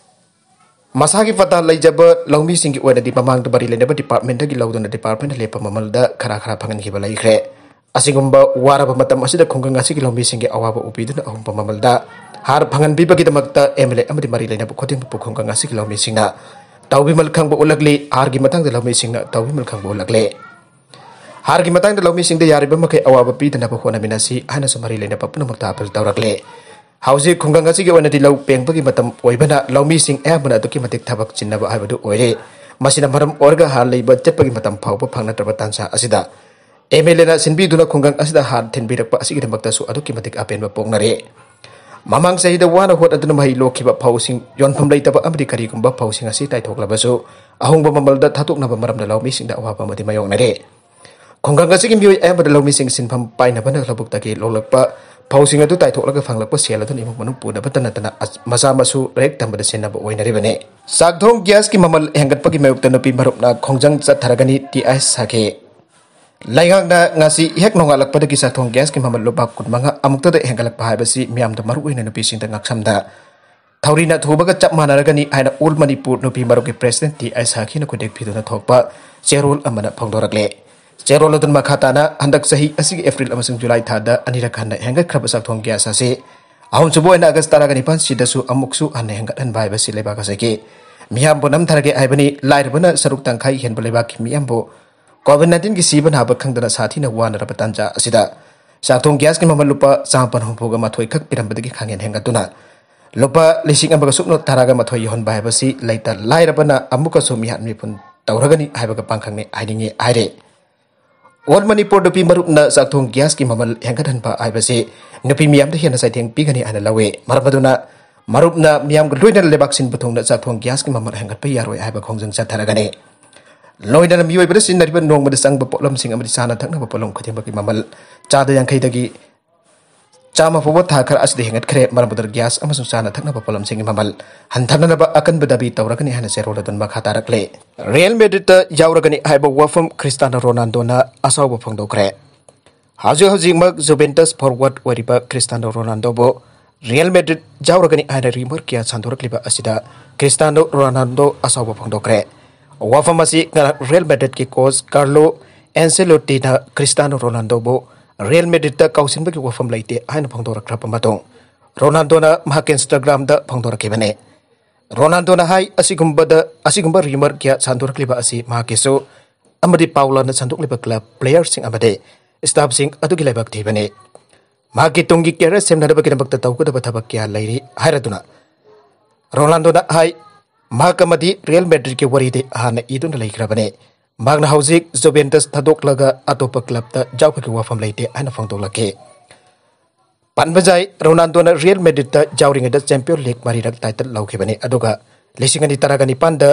ꯃꯁꯥꯒꯤ ꯄꯇꯥ ꯂꯩꯖꯕ ꯂꯧꯃꯤꯁꯤꯡꯒꯤ ꯑꯣꯏꯅꯗꯤ ꯃꯃꯥꯡꯗ ꯃꯔꯤ ꯂꯩꯅꯕ ꯗꯤꯄꯥꯔꯠꯃꯦꯟꯗꯒꯤ ꯂꯧꯗꯨꯅ ꯗꯤꯄꯥꯔꯠꯃꯦꯟꯅ ꯂꯦꯞꯄ ꯃꯃꯜꯗ ꯈꯔ ꯈꯔ ꯐꯪꯍꯟꯈꯤꯕ ꯂꯩꯈ꯭ꯔꯦ꯫ ꯑꯁꯤꯒꯨꯝꯕ ꯋꯥꯔꯕ ꯃꯇꯝ ꯑꯁꯤꯗ ꯈꯨꯡꯒꯪ ꯑꯁꯤꯒꯤ ꯂꯧꯃꯤꯁꯤꯡꯒꯤ ꯑꯋꯥꯕ ꯎꯕꯤꯗꯨꯅ ꯑꯍꯣꯡꯕ ꯃꯃꯜꯗ ꯍꯥꯔ ꯐꯪꯍꯟꯕꯤꯕꯒꯤꯗꯃꯛꯇ M L A ꯑꯃꯗꯤ ꯃꯔꯤ ꯂꯩꯅꯕ ꯈꯨꯗꯤꯡꯃꯛꯄꯨ ꯈꯨꯡꯒꯪ ꯑꯁꯤꯒꯤ ꯂꯧꯃꯤꯁꯤꯡꯅ ꯇꯧꯕꯤꯃꯜ ꯈꯪꯕ ꯎꯠꯂꯛꯂꯤ꯫ ꯍꯥꯔꯒꯤ ꯃꯇꯥꯡꯗ ꯂꯧꯃꯤꯁꯤꯡꯅ ꯇꯧꯕꯤꯃꯜ ꯈꯪꯕ ꯎꯠꯂꯛꯂꯤ꯫ ꯍꯥꯔꯒꯤ ꯃꯇꯥꯡꯗ ꯂꯧꯃꯤꯁꯤꯡꯗ ꯌꯥꯔꯤꯕ ꯃꯈꯩ ꯑꯋꯥꯕ ꯄꯤꯗꯅꯕ ꯍꯣꯠꯅꯃꯤꯟꯅꯁꯤ ꯍꯥꯏꯅꯁꯨ ꯃꯔꯤ ꯂꯩꯅꯕ ꯄꯨꯝꯅꯃꯛꯇ ꯑꯥꯄꯤꯜ ꯇꯧꯔꯛꯂꯤ꯫ ꯍꯧꯖꯤꯛ ꯈꯨꯡꯒꯪ ꯑꯁꯤꯒꯤ ꯑꯣꯏꯅꯗꯤ ꯂꯧ ꯄꯦꯡꯕꯒꯤ ꯃꯇꯝ ꯑꯣꯏꯕꯅ ꯂꯧꯃꯤꯁꯤꯡ ꯑꯌꯥꯝꯕꯅ ꯑꯗꯨꯛꯀꯤ ꯃꯇꯤꯛ ꯊꯕꯛ ꯆꯤꯟꯅꯕ ꯍꯥꯏꯕꯗꯨ ꯑꯣꯏꯔꯦ꯫ ꯃꯁꯤꯅ ꯃꯔꯝ ꯑꯣꯏꯔꯒ ꯍꯥꯔ ꯂꯩꯕ ꯆꯠꯄꯒꯤ ꯃꯇꯝ ꯐꯥꯎꯕ ꯐꯪꯅꯗ꯭ꯔꯕ ꯇꯥꯟꯖꯥ ꯑꯁꯤꯗ ꯑꯦꯝ ꯑꯦꯜ ꯑꯦꯅ ꯁꯤꯟꯕꯤꯗꯨꯅ ꯈꯨꯡꯒꯪ ꯑꯁꯤꯗ ꯍꯥꯔ ꯊꯤꯟꯕꯤꯔꯛꯄ ꯑꯁꯤꯒꯤꯗꯃꯛꯇꯁꯨ ꯑꯗꯨꯛꯀꯤ ꯃꯇꯤꯛ ꯑꯄꯦꯟꯕ ꯄꯣꯛꯅꯔꯦ꯫ ꯃꯃꯥꯡ ꯆꯍꯤꯗ ꯋꯥꯅ ꯍꯣꯠꯅꯗꯨꯅ ꯃꯍꯩ ꯂꯣꯛꯈꯤꯕ ꯐꯧꯁꯤꯡ ꯌꯣꯟꯐꯝ ꯂꯩꯇꯕ ꯑꯃꯗꯤ ꯀꯔꯤꯒꯨꯝꯕ ꯐꯧꯁꯤꯡ ꯑꯁꯤ ꯇꯥꯏꯊꯣꯛꯂꯕꯁꯨ ꯑꯍꯣꯡꯕ ꯃꯃꯜꯗ ꯊꯥꯗꯣꯛꯅꯕ ꯃꯔꯝꯗ ꯂꯧꯃꯤꯁꯤꯡꯗ ꯑꯋꯥꯕ ꯑꯃꯗꯤ ꯃꯥꯌꯣꯛꯅꯔꯦ꯫ ꯈꯨꯡꯒꯪ ꯑꯁꯤꯒꯤ ꯃꯤꯑꯣꯏ ꯑꯌꯥꯝꯕꯗ ꯂꯧꯃꯤꯁꯤꯡ ꯁꯤꯟꯐꯝ ꯄꯥꯏꯅꯕꯅ ꯂꯧꯕꯨꯛꯇꯒꯤ ꯂꯣꯛꯂꯛꯄ ꯐꯧꯁꯤꯡ ꯑꯗꯨ ꯇꯥꯏꯊꯣꯛꯂꯒ ꯐꯪꯂꯛꯄ ꯁꯦꯜ ꯑꯗꯨꯅ ꯏꯃꯨꯡ ꯃꯅꯨꯡ ꯄꯨꯅꯕꯇ ꯅꯠꯇꯅ ꯑꯁ-, ꯃꯆꯥ ꯃꯁꯨ ꯂꯥꯏꯔꯤꯛ ꯇꯝꯕꯗ ꯁꯤꯖꯤꯟꯅꯕ ꯑꯣꯏꯅꯔꯤꯕꯅꯤ꯫ ꯆꯥꯛꯊꯣꯡ ꯒ꯭ꯌꯥꯁꯀꯤ ꯃꯃꯜ ꯍꯦꯟꯒꯠꯄꯒꯤ ꯃꯥꯌꯣꯛꯇ ꯅꯨꯄꯤ ꯃꯔꯨꯞꯅ ꯈꯣꯡꯖꯪ ꯆꯠꯊꯔꯒꯅꯤ ꯇꯤ ꯑꯥꯏ ꯁꯥꯈꯤ꯫ ꯂꯩꯉꯥꯛꯅ ꯉꯁꯤ ꯍꯦꯛ ꯅꯣꯡꯉꯥꯜꯂꯛꯄꯗꯒꯤ ꯆꯥꯛꯊꯣꯡ ꯒ꯭ꯌꯥꯁꯀꯤ ꯃꯃꯜ ꯂꯨꯄꯥ ꯀꯨꯟ ꯃꯉꯥ ꯑꯃꯨꯛꯇꯗ ꯍꯦꯟꯒꯠꯂꯛꯄ ꯍꯥꯏꯕꯁꯤ ꯃꯤꯌꯥꯝꯗ, ꯃꯔꯨꯑꯣꯏꯅ ꯅꯨꯄꯤꯁꯤꯡꯗ ꯉꯛꯁꯝꯗ ꯊꯧꯔꯤꯅ ꯊꯨꯕꯒ ꯆꯞ ꯃꯥꯟꯅꯔꯒꯅꯤ ꯍꯥꯏꯅ ꯑꯣꯜ ꯃꯅꯤꯄꯨꯔ ꯅꯨꯄꯤ ꯃꯔꯨꯞꯀꯤ ꯄ꯭ꯔꯦꯁꯤꯗꯦꯟ ꯇꯤ ꯑꯥꯏ ꯁꯥꯈꯤꯅ ꯈꯨꯗꯦꯛ ꯐꯤꯗꯨꯅ ꯊꯣꯛꯄ ꯆꯦꯔꯣꯜ ꯑꯃꯅ ꯐꯣꯡꯗꯣꯔꯛꯂꯦ꯫ ꯆꯦꯔꯣꯜ ꯑꯗꯨꯅ ꯃꯈꯥ ꯇꯥꯅ ꯍꯟꯗꯛ ꯆꯍꯤ ꯑꯁꯤꯒꯤ ꯑꯦꯄ꯭ꯔꯤꯜ ꯑꯃꯁꯨꯡ ꯖꯨꯂꯥꯏ ꯊꯥꯗ ꯑꯅꯤꯔꯛ ꯍꯟꯅ ꯍꯦꯟꯒꯠꯈ꯭ꯔꯕ ꯆꯥꯛꯊꯣꯡ ꯒ꯭ꯌꯥꯁ ꯑꯁꯤ ꯑꯍꯨꯝꯁꯨꯕ ꯑꯣꯏꯅ ꯑꯥꯒꯁ ꯇꯔꯥꯒ ꯅꯤꯄꯥꯟꯁꯤꯗꯁꯨ ꯑꯃꯨꯛꯁꯨ ꯍꯟꯅ ꯍꯦꯟꯒꯠꯍꯟꯕ ꯍꯥꯏꯕꯁꯤ ꯂꯩꯕꯥꯛ ꯑꯁꯤꯒꯤ ꯃꯤꯌꯥꯝꯕꯨ ꯅꯝꯊꯔꯒꯦ ꯍꯥꯏꯕꯅꯤ꯫ ꯂꯥꯏꯔꯕꯅ ꯁꯔꯨꯛ ꯇꯪꯈꯥꯏ ꯍꯦꯟꯕ ꯂꯩꯕꯥꯛꯀꯤ ꯃꯤꯌꯥꯝꯕꯨ ꯀꯣꯚꯤꯗ ꯅꯥꯏꯟꯇꯤꯟꯒꯤ ꯁꯤꯕ ꯅꯥꯕ ꯈꯪꯗꯅ ꯁꯥꯊꯤꯅ ꯋꯥꯅꯔꯕ ꯇꯥꯟꯖꯥ ꯑꯁꯤꯗ ꯆꯥꯛꯊꯣꯡ ꯒ꯭ꯌꯥꯁꯀꯤ ꯃꯃꯜ ꯂꯨꯄꯥ ꯆꯥꯃꯥꯄꯟ ꯍꯨꯝꯐꯨꯒ ꯃꯥꯊꯣꯏ ꯈꯛ ꯄꯤꯔꯝꯕꯗꯒꯤ ꯈꯪꯍꯦꯟ ꯍꯦꯟꯒꯠꯇꯨꯅ ꯂꯨꯄꯥ ꯂꯤꯁꯤꯡ ꯑꯃꯒ ꯁꯨꯞꯅ ꯇꯔꯥꯒ ꯃꯥꯊꯣꯏ ꯌꯧꯍꯟꯕ ꯍꯥꯏꯕꯁꯤ ꯂꯩꯇ ꯂꯥꯏꯔꯕꯅ ꯑꯃꯨꯛꯀꯁꯨ ꯃꯤꯍꯥꯠ ꯃꯤꯄꯨꯟ ꯇꯧꯔꯒꯅꯤ ꯍꯥꯏꯕꯒ ꯄꯥꯡꯈꯛꯅꯤ ꯍꯥꯏꯅꯤꯡꯏ ꯍꯥꯏꯔꯦ꯫ ꯑꯣꯜ ꯃꯅꯤꯄꯨꯔ ꯅꯨꯄꯤ ꯃꯔꯨꯞꯅ ꯆꯥꯛꯊꯣꯡ ꯒ꯭ꯌꯥꯁꯀꯤ ꯃꯃꯜ ꯍꯦꯟꯒꯠꯍꯟꯕ ꯍꯥꯏꯕꯁꯤ ꯅꯨꯄꯤ ꯃꯤꯌꯥꯝꯗ ꯍꯦꯟꯅ ꯆꯩꯊꯦꯡ ꯄꯤꯒꯅꯤ ꯍꯥꯏꯅ ꯂꯧꯏ꯫ ꯃꯔꯝ ꯑꯗꯨꯅ ꯃꯔꯨꯞꯅ ꯃꯤꯌꯥꯝꯒ ꯂꯣꯏꯅꯅ ꯂꯩꯕꯥꯛ ꯁꯤꯟꯕ ꯊꯨꯡꯅ ꯆꯥꯛꯊꯣꯡ ꯒ꯭ꯌꯥꯁꯀꯤ ꯃꯃꯜ ꯍꯦꯟꯒꯠꯄ ꯌꯥꯔꯣꯏ ꯍꯥꯏꯕ ꯈꯣꯡꯖꯪ ꯆꯠꯊꯔꯒꯅꯤ꯫ ꯂꯣꯏꯅꯅ ꯃꯤꯑꯣꯏꯕꯗ ꯁꯤꯖꯤꯟꯅꯔꯤꯕ ꯅꯣꯡꯃꯗ ꯆꯪꯕ ꯄꯣꯠꯂꯝꯁꯤꯡ ꯑꯃꯗꯤ ꯆꯥꯅ ꯊꯛꯅꯕ ꯄꯣꯠꯂꯝ ꯈꯨꯗꯤꯡꯃꯛꯀꯤ ꯃꯃꯜ ꯆꯥꯗ ꯌꯥꯡꯈꯩꯗꯒꯤ ꯆꯥꯝꯃ ꯐꯥꯎꯕ ꯊꯥ ꯈꯔ ꯑꯁꯤꯗ ꯍꯦꯟꯒꯠꯈ꯭ꯔꯦ꯫ ꯃꯔꯝ ꯑꯗꯨꯅ ꯒ꯭ꯌꯥꯁ ꯑꯃꯁꯨꯡ ꯆꯥꯅ ꯊꯛꯅꯕ ꯄꯣꯠꯂꯝꯁꯤꯡꯒꯤ ꯃꯃꯜ ꯍꯟꯊꯅꯅꯕ ꯑꯀꯟꯕ ꯗꯥꯕꯤ ꯇꯧꯔꯒꯅꯤ ꯍꯥꯏꯅ ꯆꯦꯔꯣꯜ ꯑꯗꯨꯅ ꯃꯈꯥ ꯇꯥꯔꯛꯂꯦ꯫ ꯔꯤꯌꯦꯜ ꯃꯦꯗ꯭ꯔꯤꯠꯇ ꯌꯥꯎꯔꯒꯅꯤ ꯍꯥꯏꯕ ꯋꯥꯐꯝ ꯈ꯭ꯔꯤꯁꯇꯥꯅꯣ ꯔꯣꯅꯥꯜꯗꯣꯅ ꯑꯁꯥꯎꯕ ꯐꯣꯡꯗꯣꯛꯈ꯭ꯔꯦ꯫ ꯍꯧꯖꯤꯛ ꯍꯧꯖꯤꯛꯃꯛ ꯖꯨꯚꯦꯟꯇꯁ ꯐꯣꯔꯋꯥꯔꯗ ꯑꯣꯏꯔꯤꯕ ꯈ꯭ꯔꯤꯁꯇꯥꯅꯣ ꯔꯣꯅꯥꯜꯗꯣꯕꯨ ꯔꯤꯌꯦꯜ ꯃꯦꯗ꯭ꯔꯤꯠ ꯌꯥꯎꯔꯒꯅꯤ ꯍꯥꯏꯅ ꯔꯤꯃꯔ ꯀꯌꯥ ꯁꯟꯗꯣꯔꯛꯂꯤꯕ ꯑꯁꯤꯗ ꯈ꯭ꯔꯤꯁꯇꯥꯅꯣ ꯔꯣꯅꯥꯜꯗꯣ ꯑꯁꯥꯎꯕ ꯐꯣꯡꯗꯣꯛꯈ꯭ꯔꯦ꯫ ꯋꯥꯐꯝ ꯑꯁꯤ ꯉꯔꯥꯡ ꯔꯤꯌꯦꯜ ꯃꯦꯗ꯭ꯔꯤꯠꯀꯤ ꯀꯣꯆ ꯀꯥꯔꯂꯣ ꯑꯦꯟꯁꯦꯂꯣꯇꯤꯅ ꯈ꯭ꯔꯤꯁꯇꯥꯅꯣ ꯔꯣꯅꯥꯜꯗꯣꯕꯨ ꯔꯤꯌꯦꯜ ꯃꯦꯗ꯭ꯔꯤꯠꯇ ꯀꯥꯎꯁꯤꯟꯕꯒꯤ ꯋꯥꯐꯝ ꯂꯩꯇꯦ ꯍꯥꯏꯅ ꯐꯣꯡꯗꯣꯔꯛꯈ꯭ꯔꯕ ꯃꯇꯨꯡ ꯔꯣꯅꯥꯜꯗꯣꯅ ꯃꯍꯥꯛꯀꯤ ꯏꯟꯁꯇꯥꯒ꯭ꯔꯥꯝꯗ ꯐꯣꯡꯗꯣꯔꯛꯈꯤꯕꯅꯤ꯫ ꯔꯣꯅꯥꯜꯗꯣꯅ ꯍꯥꯏ, ꯑꯁꯤꯒꯨꯝꯕꯗ, ꯑꯁꯤꯒꯨꯝꯕ ꯔꯤꯃꯔ ꯀꯌꯥ ꯁꯟꯗꯣꯔꯛꯂꯤꯕ ꯑꯁꯤ ꯃꯍꯥꯛꯀꯤꯁꯨ ꯑꯃꯗꯤ ꯄꯥꯎ ꯂꯥꯟꯅ ꯁꯟꯗꯣꯛꯂꯤꯕ ꯀ꯭ꯂꯕ, ꯄ꯭ꯂꯦꯌꯔꯁꯤꯡ ꯑꯃꯗꯤ ꯁ꯭ꯇꯥꯐꯁꯤꯡ ꯑꯗꯨꯒꯤ ꯂꯥꯏꯕꯛ ꯊꯤꯕꯅꯤ꯫ ꯃꯍꯥꯛꯀꯤ ꯇꯨꯡꯒꯤ ꯀꯦꯔꯤꯌꯔ ꯁꯦꯝꯅꯅꯕꯒꯤꯗꯃꯛꯇ ꯇꯧꯒꯗꯕ ꯊꯕꯛ ꯀꯌꯥ ꯂꯩꯔꯤ ꯍꯥꯏꯔꯗꯨꯅ ꯔꯣꯅꯥꯜꯗꯣꯅ ꯍꯥꯏ, ꯃꯍꯥꯛ ꯑꯃꯗꯤ ꯔꯤꯌꯦꯜ ꯃꯦꯗ꯭ꯔꯤꯗꯀꯤ ꯋꯥꯔꯤꯗꯤ ꯍꯥꯟꯅ ꯏꯗꯨꯅ ꯂꯩꯈ꯭ꯔꯕꯅꯤ꯫ ꯃꯍꯥꯛꯅ ꯍꯧꯖꯤꯛ ꯖꯨꯕꯦꯟꯇꯁ ꯊꯥꯗꯣꯛꯂꯒ ꯑꯇꯣꯞꯄ ꯀ꯭ꯂꯕꯇ ꯌꯥꯎꯕꯒꯤ ꯋꯥꯐꯝ ꯂꯩꯇꯦ ꯍꯥꯏꯅ ꯐꯣꯡꯗꯣꯛꯂꯛꯈꯤ꯫ ꯄꯟꯕ ꯌꯥꯏ, ꯔꯣꯅꯥꯜꯗꯣꯅ ꯔꯤꯌꯦꯜ ꯃꯦꯗ꯭ꯔꯤꯗꯇ ꯌꯥꯎꯔꯤꯉꯩꯗ ꯆꯦꯝꯄꯤꯌꯟ ꯂꯤꯒ ꯃꯔꯤꯔꯛ ꯇꯥꯏꯇꯜ ꯂꯧꯈꯤꯕꯅꯤ꯫ ꯑꯗꯨꯒ ꯂꯤꯁꯤꯡ ꯑꯅꯤ ꯇꯔꯥꯒ ꯅꯤꯄꯥꯟꯗ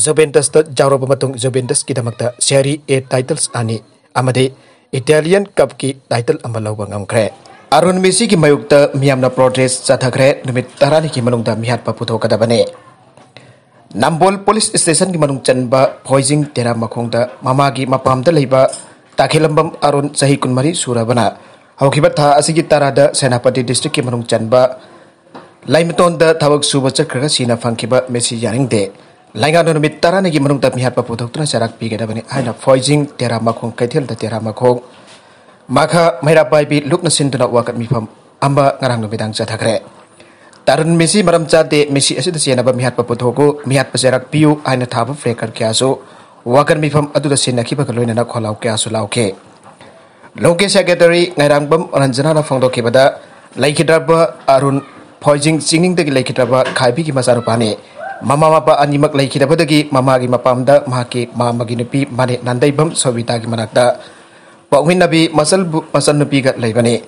ꯖꯨꯕꯦꯟꯇꯁꯇ ꯌꯥꯎꯔꯕ ꯃꯇꯨꯡ ꯖꯨꯕꯦꯟꯇꯁꯀꯤꯗꯃꯛꯇ ꯁꯦꯔꯤ ꯑꯦ ꯇꯥꯏꯇꯜꯁ ꯑꯅꯤ ꯑꯃꯗꯤ ꯏꯇꯥꯂꯤꯌꯟ ꯀꯞꯀꯤ ꯇꯥꯏꯇꯜ ꯑꯃ ꯂꯧꯕ ꯉꯝꯈ꯭ꯔꯦ꯫ ꯑꯔꯨꯟ ꯃꯦꯁꯤꯒꯤ ꯃꯥꯌꯣꯛꯇ ꯃꯤꯌꯥꯝꯅ ꯄ꯭ꯔꯣꯇꯦꯁ ꯆꯠꯊꯈ꯭ꯔꯦ꯫ ꯅꯨꯃꯤꯠ ꯇꯔꯥꯅꯤꯒꯤ ꯃꯅꯨꯡꯗ ꯃꯤꯍꯥꯠꯄ ꯄꯨꯊꯣꯛꯀꯗꯕꯅꯤ꯫ ꯅꯝꯕꯣꯜ ꯄꯨꯂꯤꯁ ꯁ꯭ꯇꯦꯁꯟꯒꯤ ꯃꯅꯨꯡ ꯆꯟꯕ ꯐꯣꯏꯖꯤꯡ ꯇꯦꯔꯥ ꯃꯈꯣꯡꯗ ꯃꯃꯥꯒꯤ ꯃꯄꯥꯝꯗ ꯂꯩꯕ ꯇꯥꯈꯦꯂꯝꯕꯝ ꯑꯔꯨꯟ, ꯆꯍꯤ ꯀꯨꯟꯃꯔꯤ ꯁꯨꯔꯕꯅ, ꯍꯧꯈꯤꯕ ꯊꯥ ꯑꯁꯤꯒꯤ ꯇꯔꯥꯗ ꯁꯦꯅꯥꯄꯇꯤ ꯗꯤꯁꯇ꯭ꯔꯤꯛꯀꯤ ꯃꯅꯨꯡ ꯆꯟꯕ ꯂꯩꯃꯇꯣꯟꯗ ꯊꯕꯛ ꯁꯨꯕ ꯆꯠꯈ꯭ꯔꯒ ꯁꯤꯅ ꯐꯪꯈꯤꯕ ꯃꯦꯁꯤ ꯌꯥꯅꯤꯡꯗꯦ꯫ ꯂꯩꯉꯥꯛꯅ ꯅꯨꯃꯤꯠ ꯇꯔꯥꯅꯤꯒꯤ ꯃꯅꯨꯡꯗ ꯃꯤꯍꯥꯠꯄ ꯄꯨꯊꯣꯛꯇꯨꯅ ꯆꯩꯔꯥꯛ ꯄꯤꯒꯗꯕꯅꯤ ꯍꯥꯏꯅ ꯐꯣꯏꯖꯤꯡ ꯇꯦꯔꯥ ꯃꯈꯣꯡ ꯀꯩꯊꯦꯜꯗ ꯇꯦꯔꯥ ꯃꯈꯣꯡ ꯃꯈꯥ ꯃꯩꯔꯥ ꯄꯥꯏꯕꯤ ꯂꯨꯞꯅ ꯁꯤꯟꯗꯨꯅ ꯋꯥꯀꯠ ꯃꯤꯐꯝ ꯑꯃ ꯉꯔꯥꯡ ꯅꯨꯃꯤꯗꯥꯡ ꯆꯠꯊꯈ꯭ꯔꯦ꯫ ꯇꯔꯨꯟ ꯃꯦꯁꯤ ꯃꯔꯝ ꯆꯥꯗꯦ, ꯃꯦꯁꯤ ꯑꯁꯤꯗ ꯆꯦꯟꯅꯕ ꯃꯤꯍꯥꯠꯄ ꯄꯨꯊꯣꯛꯎ, ꯃꯤꯍꯥꯠꯄ ꯆꯩꯔꯥꯛ ꯄꯤꯌꯨ ꯍꯥꯏꯅ ꯊꯥꯕ ꯐ꯭ꯂꯦꯀꯥꯔꯗ ꯀꯌꯥꯁꯨ ꯋꯥꯀꯠ ꯃꯤꯐꯝ ꯑꯗꯨꯗ ꯁꯤꯟꯅꯈꯤꯕꯒ ꯂꯣꯏꯅꯅ ꯈꯣꯜꯂꯥꯎ ꯀꯌꯥꯁꯨ ꯂꯥꯎꯈꯤ꯫ ꯂꯣꯡꯀꯦ ꯁꯦꯀ꯭ꯔꯦꯇꯔꯤ ꯉꯥꯏꯔꯥꯡꯕꯝ ꯔꯟꯖꯅꯥꯅ ꯐꯣꯡꯗꯣꯛꯈꯤꯕꯗ, ꯂꯩꯈꯤꯗ꯭ꯔꯕ ꯑꯔꯨꯟ ꯐꯣꯏꯖꯤꯡ ꯆꯤꯡꯅꯤꯡꯗꯒꯤ ꯂꯩꯈꯤꯗ꯭ꯔꯕ ꯈꯥꯏꯕꯤꯒꯤ ꯃꯆꯥꯅꯨꯄꯥꯅꯤ꯫ ꯃꯃꯥ ꯃꯄꯥ ꯑꯅꯤꯃꯛ ꯂꯩꯈꯤꯗꯕꯗꯒꯤ ꯃꯃꯥꯒꯤ ꯃꯄꯥꯝꯗ ꯃꯍꯥꯛꯀꯤ ꯃꯥꯃꯒꯤ ꯅꯨꯄꯤ ꯃꯅꯦ ꯅꯥꯟꯗꯩꯕꯝ ꯁꯣꯕꯤꯇꯥꯒꯤ ꯃꯅꯥꯛꯇ ꯄꯣꯛꯃꯤꯟꯅꯕꯤ ꯃꯆꯜꯕꯨ-, ꯃꯆꯜꯅꯨꯄꯤꯒ ꯂꯩꯕꯅꯤ꯫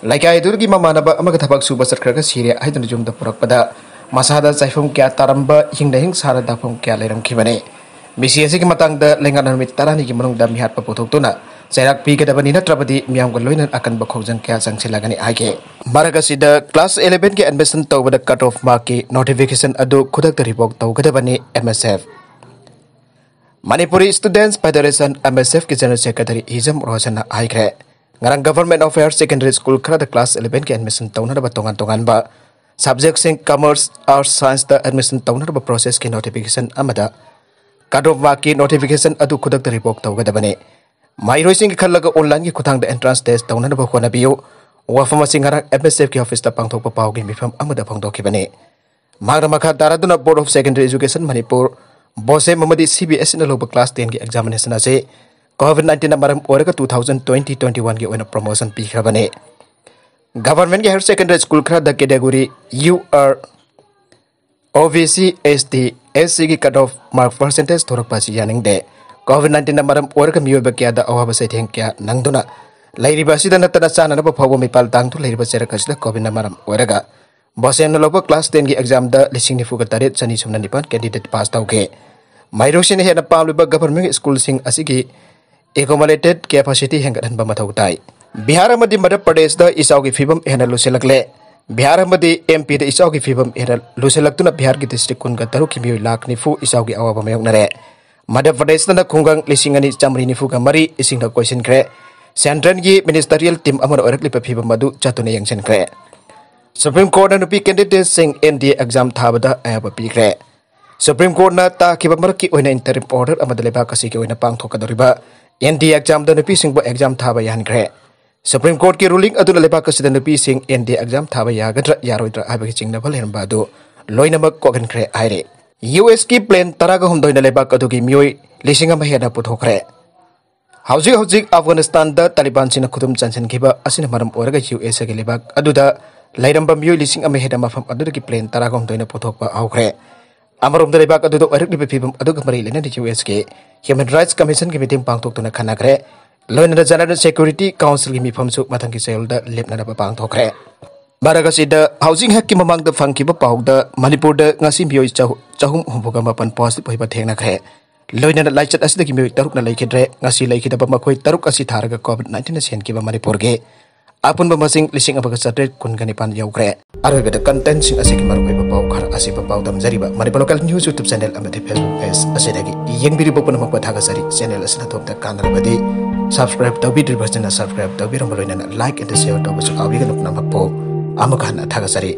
ꯂꯩꯀꯥꯏ ꯑꯗꯨꯒꯤ ꯃꯃꯥꯟꯅꯕ ꯑꯃꯒ ꯊꯕꯛ ꯁꯨꯕ ꯆꯠꯈ꯭ꯔꯒ ꯁꯤꯔꯦ ꯍꯥꯏꯗꯨꯅ ꯌꯨꯝꯗ ꯄꯨꯔꯛꯄꯗ ꯃꯁꯥꯗ ꯆꯥꯏꯐꯝ ꯀꯌꯥ ꯇꯥꯔꯝꯕ, ꯍꯤꯡꯅ ꯍꯤꯡ ꯁꯥꯔ ꯗꯥꯐꯝ ꯀꯌꯥ ꯂꯩꯔꯝꯈꯤꯕꯅꯤ꯫ ꯃꯦꯁꯤ ꯑꯁꯤꯒꯤ ꯃꯇꯥꯡꯗ ꯂꯩꯉꯥꯛꯅ ꯅꯨꯃꯤꯠ ꯇꯔꯥꯅꯤꯒꯤ ꯃꯅꯨꯡꯗ ꯃꯤꯍꯥꯠꯄ ꯄꯨꯊꯣꯛꯇꯨꯅ ꯆꯩꯔꯥꯛ ꯄꯤꯒꯗꯕꯅꯤ, ꯅꯠꯇ꯭ꯔꯕꯗꯤ ꯃꯤꯌꯥꯝꯒ ꯂꯣꯏꯅꯅ ꯑꯀꯟꯕ ꯈꯣꯡꯖꯪ ꯀꯌꯥ ꯆꯪꯁꯤꯜꯂꯒꯅꯤ ꯍꯥꯏꯈꯤ꯫ ꯃꯔꯛ ꯑꯁꯤꯗ ꯀ꯭ꯂꯥꯁ ꯏꯂꯦꯚꯦꯟꯒꯤ ꯑꯦꯗꯃꯤꯁꯟ ꯇꯧꯕꯗ ꯀꯠ ꯑꯣꯐ ꯃꯥꯔꯛꯀꯤ ꯅꯣꯇꯤꯐꯤꯀꯦꯁꯟ ꯑꯗꯨ ꯈꯨꯗꯛꯇ ꯔꯤꯚꯣꯛ ꯇꯧꯒꯗꯕꯅꯤ, ꯑꯦꯝ ꯑꯦꯁ ꯑꯦꯐ꯫ ꯃꯅꯤꯄꯨꯔꯤ ꯁ꯭ꯇꯨꯗꯦꯟꯠꯁ ꯐꯦꯗꯔꯦꯁꯟ, ꯑꯦꯝ ꯑꯦꯁ ꯑꯦꯐꯀꯤ ꯖꯦꯅꯔꯦꯜ ꯁꯦꯀ꯭ꯔꯦꯇꯔꯤ ꯍꯤꯖꯝ ꯔꯣꯁꯟꯅ ꯍꯥꯏꯈ꯭ꯔꯦ, ꯉꯔꯥꯡ government of higher secondary school ꯈꯔꯗ ꯀ꯭ꯂꯥꯁ ꯏꯂꯦꯚꯦꯟꯒꯤ ꯑꯦꯗꯃꯤꯁꯟ ꯇꯧꯅꯅꯕ ꯇꯣꯉꯥꯟ ꯇꯣꯉꯥꯟꯕ ꯁꯕꯖꯦꯛꯁꯤꯡ ꯀꯃꯔꯁ, ꯑꯥꯔꯠꯁ, ꯁꯥꯏꯟꯁꯇ ꯑꯦꯗꯃꯤꯁꯟ ꯇꯧꯅꯅꯕ ꯄ꯭ꯔꯣꯁꯦꯁꯀꯤ ꯅꯣꯇꯤꯐꯤꯀꯦꯁꯟ ꯑꯃꯗ ꯀꯠ ꯑꯣꯐ ꯃꯥꯔꯛꯀꯤ ꯅꯣꯇꯤꯐꯤꯀꯦꯁꯟ ꯑꯗꯨ ꯈꯨꯗꯛꯇ ꯔꯤꯚꯣꯛ ꯇꯧꯒꯗꯕꯅꯤ꯫ ꯃꯍꯩꯔꯣꯏꯁꯤꯡꯒꯤ ꯈꯜꯂꯒ ꯑꯣꯟꯂꯥꯏꯟꯒꯤ ꯈꯨꯠꯊꯥꯡꯗ ꯑꯦꯟꯇ꯭ꯔꯥꯟꯁ ꯇꯦꯁ ꯇꯧꯅꯅꯕ ꯍꯣꯠꯅꯕꯤꯌꯨ꯫ ꯋꯥꯐꯝ ꯑꯁꯤ ꯉꯔꯥꯡ ꯑꯦꯝ ꯑꯦꯁ ꯑꯦꯐꯀꯤ ꯑꯣꯐꯤꯁꯇ ꯄꯥꯡꯊꯣꯛꯄ ꯄꯥꯎꯒꯤ ꯃꯤꯐꯝ ꯑꯃꯗ ꯐꯣꯡꯗꯣꯛꯈꯤꯕꯅꯤ꯫ ꯃꯍꯥꯛꯅ ꯃꯈꯥ ꯇꯥꯔꯗꯨꯅ ꯕꯣꯔꯗ ꯑꯣꯐ ꯁꯦꯀꯦꯟꯗꯔꯤ ꯑꯦꯖꯨꯀꯦꯁꯟ ꯃꯅꯤꯄꯨꯔ, ꯕꯣꯁꯦꯝ ꯑꯃꯗꯤ ꯁꯤ ꯕꯤ ꯑꯦꯁ ꯏꯅ ꯂꯧꯕ ꯀ꯭ꯂꯥꯁ ꯇꯦꯟꯒꯤ ꯑꯦꯛꯖꯥꯃꯤꯅꯦꯁꯟ ꯑꯁꯤ ꯀꯣꯚꯤꯗ ꯅꯥꯏꯟꯇꯤꯟꯅ ꯃꯔꯝ ꯑꯣꯏꯔꯒ ꯇꯨ ꯊꯥꯎꯖꯟ ꯇ꯭ꯋꯦꯟꯇꯤ ꯇ꯭ꯋꯦꯟꯇꯤ ꯋꯥꯟꯒꯤ ꯑꯣꯏꯅ ꯄ꯭ꯔꯣꯃꯣꯁꯟ ꯄꯤꯈ꯭ꯔꯕꯅꯤ꯫ Government ꯒꯤ higher secondary school ꯈꯔꯗ category U R, O B C, S T, S C ꯒꯤ cut off mark percentage ꯊꯣꯔꯛꯄ ꯑꯁꯤ ꯌꯥꯅꯤꯡꯗꯦ꯫ COVID nineteen ꯅ ꯃꯔꯝ ꯑꯣꯏꯔꯒ ꯃꯤꯑꯣꯏꯕ ꯀꯌꯥꯗ ꯑꯋꯥꯕ ꯆꯩꯊꯦꯡ ꯀꯌꯥ ꯅꯪꯗꯨꯅ ꯂꯩꯔꯤꯕ ꯑꯁꯤꯗ ꯅꯠꯇꯅ ꯆꯥꯅꯅꯕ ꯐꯥꯎꯕ ꯃꯤꯄꯥꯜ ꯇꯥꯡꯗꯨ ꯂꯩꯔꯤꯕ ꯆꯩꯔꯛ ꯑꯁꯤꯗ COVID ꯅ ꯃꯔꯝ ꯑꯣꯏꯔꯒ ꯕꯣꯁꯦꯝꯅ ꯂꯧꯕ class ten ꯒꯤ exam ꯗ ꯂꯤꯁꯤꯡ ꯅꯤꯐꯨꯒ ꯇꯔꯦꯠ ꯆꯅꯤ ꯁꯨꯞꯅ ꯅꯤꯄꯥꯟ candidate pass ꯇꯧꯈꯤ꯫ ꯃꯍꯩꯔꯣꯏꯁꯤꯡꯅ ꯍꯦꯟꯅ ꯄꯥꯝꯂꯤꯕ government school ꯁꯤꯡ ꯑꯁꯤꯒꯤ accumulated capacity ꯍꯦꯟꯒꯠꯍꯟꯕ ꯃꯊꯧ ꯇꯥꯏ꯫ ꯕꯤꯍꯥꯔ ꯑꯃꯗꯤ ꯃꯙ꯭ꯌ ꯄ꯭ꯔꯗꯦꯁꯇ ꯏꯆꯥꯎꯒꯤ ꯐꯤꯕꯝ ꯍꯦꯟꯅ ꯂꯨꯁꯤꯜꯂꯛꯂꯦ꯫ ꯕꯤꯍꯥꯔ ꯑꯃꯗꯤ M P ꯗ ꯏꯆꯥꯎꯒꯤ ꯐꯤꯕꯝ ꯍꯦꯟꯅ ꯂꯨꯁꯤꯜꯂꯛꯇꯨꯅ ꯕꯤꯍꯥꯔꯒꯤ district ꯀꯨꯟꯒ ꯇꯔꯨꯛꯀꯤ ꯃꯤꯑꯣꯏ ꯂꯥꯈ ꯅꯤꯐꯨ ꯏꯆꯥꯎꯒꯤ ꯑꯋꯥꯕ ꯃꯥꯌꯣꯛꯅꯔꯦ꯫ ꯃꯙ꯭ꯌ ꯄ꯭ꯔꯗꯦꯁꯇꯅ ꯈꯨꯡꯒꯪ ꯂꯤꯁꯤꯡ ꯑꯅꯤ ꯆꯥꯃꯔꯤ ꯅꯤꯐꯨꯒ ꯃꯔꯤ ꯏꯁꯤꯡꯅ ꯀꯣꯏꯁꯤꯟꯈ꯭ꯔꯦ꯫ Central ꯒꯤ ministerial team ꯑꯃꯅ ꯑꯣꯏꯔꯛꯂꯤꯕ ꯐꯤꯕꯝ ꯑꯗꯨ ꯆꯠꯇꯨꯅ ꯌꯦꯡꯁꯤꯟꯈ꯭ꯔꯦ꯫ Supreme Court ꯅ ꯅꯨꯄꯤ candidate ꯁꯤꯡ N D A exam ꯊꯥꯕꯗ ꯑꯌꯥꯕ ꯄꯤꯈ꯭ꯔꯦ꯫ Supreme Court ꯅ ꯇꯥꯈꯤꯕ ꯃꯔꯛꯀꯤ ꯑꯣꯏꯅ interim order ꯑꯃꯗ ꯂꯩꯕꯥꯛ ꯑꯁꯤꯒꯤ ꯑꯣꯏꯅ ꯄꯥꯡꯊꯣꯛꯀꯗꯧꯔꯤꯕ N D A exam ꯗ ꯅꯨꯄꯤꯁꯤꯡꯕꯨ exam ꯊꯥꯕ ꯌꯥꯍꯟꯈ꯭ꯔꯦ꯫ Supreme Court ꯀꯤ ruling ꯑꯗꯨꯅ ꯂꯩꯕꯥꯛ ꯑꯁꯤꯗ ꯅꯨꯄꯤꯁꯤꯡ N D A exam ꯊꯥꯕ ꯌꯥꯒꯗ꯭ꯔꯥ ꯌꯥꯔꯣꯏꯗ꯭ꯔꯥ ꯍꯥꯏꯕꯒꯤ ꯆꯤꯡꯅꯕ ꯂꯩꯔꯝꯕ ꯑꯗꯨ ꯂꯣꯏꯅꯃꯛ ꯀꯣꯛꯍꯟꯈ꯭ꯔꯦ ꯍꯥꯏꯔꯤ꯫ U S ꯀꯤ plane ꯇꯔꯥꯒ ꯍꯨꯝꯗꯣꯏꯅ ꯂꯩꯕꯥꯛ ꯑꯗꯨꯒꯤ ꯃꯤꯑꯣꯏ ꯂꯤꯁꯤꯡ ꯑꯃ ꯍꯦꯟꯅ ꯄꯨꯊꯣꯛꯈ꯭ꯔꯦ꯫ ꯍꯧꯖꯤꯛ ꯍꯧꯖꯤꯛ ꯑꯐꯒꯥꯅꯤꯁꯇꯥꯟꯗ ꯇꯥꯂꯤꯕꯥꯟꯁꯤꯡꯅ ꯈꯨꯗꯨꯝ ꯆꯟꯁꯤꯟꯈꯤꯕ ꯑꯁꯤꯅ ꯃꯔꯝ ꯑꯣꯏꯔꯒ U S ꯒꯤ ꯂꯩꯕꯥꯛ ꯑꯗꯨꯗ ꯂꯩꯔꯝꯕ ꯃꯤꯑꯣꯏ ꯂꯤꯁꯤꯡ ꯑꯃ ꯍꯦꯟꯅ ꯃꯐꯝ ꯑꯗꯨꯗꯒꯤ plane ꯇꯔꯥꯒ ꯍꯨꯝꯗꯣꯏꯅ ꯄꯨꯊꯣꯛꯄ ꯍꯧꯈ꯭ꯔꯦ꯫ ꯑꯃꯔꯣꯝꯗ ꯂꯩꯕꯥꯛ ꯑꯗꯨꯗ ꯑꯣꯏꯔꯛꯂꯤꯕ ꯐꯤꯕꯝ ꯑꯗꯨꯒ ꯃꯔꯤ ꯂꯩꯅꯅ U S ꯀꯤ Human Rights Commission ꯒꯤ meeting ꯄꯥꯡꯊꯣꯛꯇꯨꯅ ꯈꯟꯅꯈ꯭ꯔꯦ꯫ ꯂꯣꯏꯅꯅ General Security Council ꯒꯤ ꯃꯤꯐꯝꯁꯨ ꯃꯊꯪꯒꯤ ꯆꯌꯣꯜꯗ ꯂꯦꯞꯅꯅꯕ ꯄꯥꯡꯊꯣꯛꯈ꯭ꯔꯦ꯫ ꯃꯔꯛ ꯑꯁꯤꯗ ꯍꯧꯖꯤꯛ ꯉꯥꯏꯍꯥꯛꯀꯤ ꯃꯃꯥꯡꯗ ꯐꯪꯈꯤꯕ ꯄꯥꯎꯗ ꯃꯅꯤꯄꯨꯔꯗ ꯉꯁꯤ ꯃꯤꯑꯣꯏ ꯆꯍꯨ-, ꯆꯍꯨꯝ ꯍꯨꯝꯐꯨꯒ ꯃꯥꯄꯟ positive ꯑꯣꯏꯕ ꯊꯦꯡꯅꯈ꯭ꯔꯦ꯫ ꯂꯣꯏꯅꯅ ꯂꯥꯏꯆꯠ ꯑꯁꯤꯗꯒꯤ ꯃꯤꯑꯣꯏ ꯇꯔꯨꯛꯅ ꯂꯩꯈꯤꯗ꯭ꯔꯦ꯫ ꯉꯁꯤ ꯂꯩꯈꯤꯗꯕ ꯃꯈꯣꯏ ꯇꯔꯨꯛ ꯑꯁꯤ ꯊꯥꯔꯒ COVID nineteen ꯅ ꯁꯤꯍꯟꯈꯤꯕ ꯃꯅꯤꯄꯨꯔꯒꯤ ꯑꯄꯨꯟꯕ ꯃꯁꯤꯡ ꯂꯤꯁꯤꯡ ꯑꯃꯒ ꯆꯥꯇ꯭ꯔꯦꯠ ꯀꯨꯟꯒ ꯅꯤꯄꯥꯟ ꯌꯧꯈ꯭ꯔꯦ꯫ ꯑꯔꯣꯏꯕꯗ content ꯁꯤꯡ ꯑꯁꯤꯒꯤ ꯃꯔꯨꯑꯣꯏꯕ ꯄꯥꯎ ꯈꯔ ꯑꯁꯤ ꯄꯥꯎ ꯇꯝꯖꯔꯤꯕ Manipur Local News YouTube channel ꯑꯃꯗꯤ Facebook page ꯑꯁꯤꯗꯒꯤ ꯌꯦꯡꯕꯤꯔꯤꯕ ꯄꯨꯝꯅꯃꯛꯄꯨ ꯊꯥꯒꯠꯆꯔꯤ꯫ Channel ꯑꯁꯤꯅ ꯑꯗꯣꯝꯗ ꯀꯥꯟꯅꯔꯕꯗꯤ subscribe ꯇꯧꯕꯤꯗ꯭ꯔꯤꯕꯁꯤꯡꯅ subscribe ꯇꯧꯕꯤꯔꯝꯕ ꯂꯣꯏꯅꯅ like and share ꯇꯧꯕꯁꯨ ꯀꯥꯎꯕꯤꯒꯅꯨ꯫ ꯄꯨꯝꯅꯃꯛꯄꯨ ꯑꯃꯨꯛ ꯍꯟꯅ ꯊꯥꯒꯠꯆꯔꯤ꯫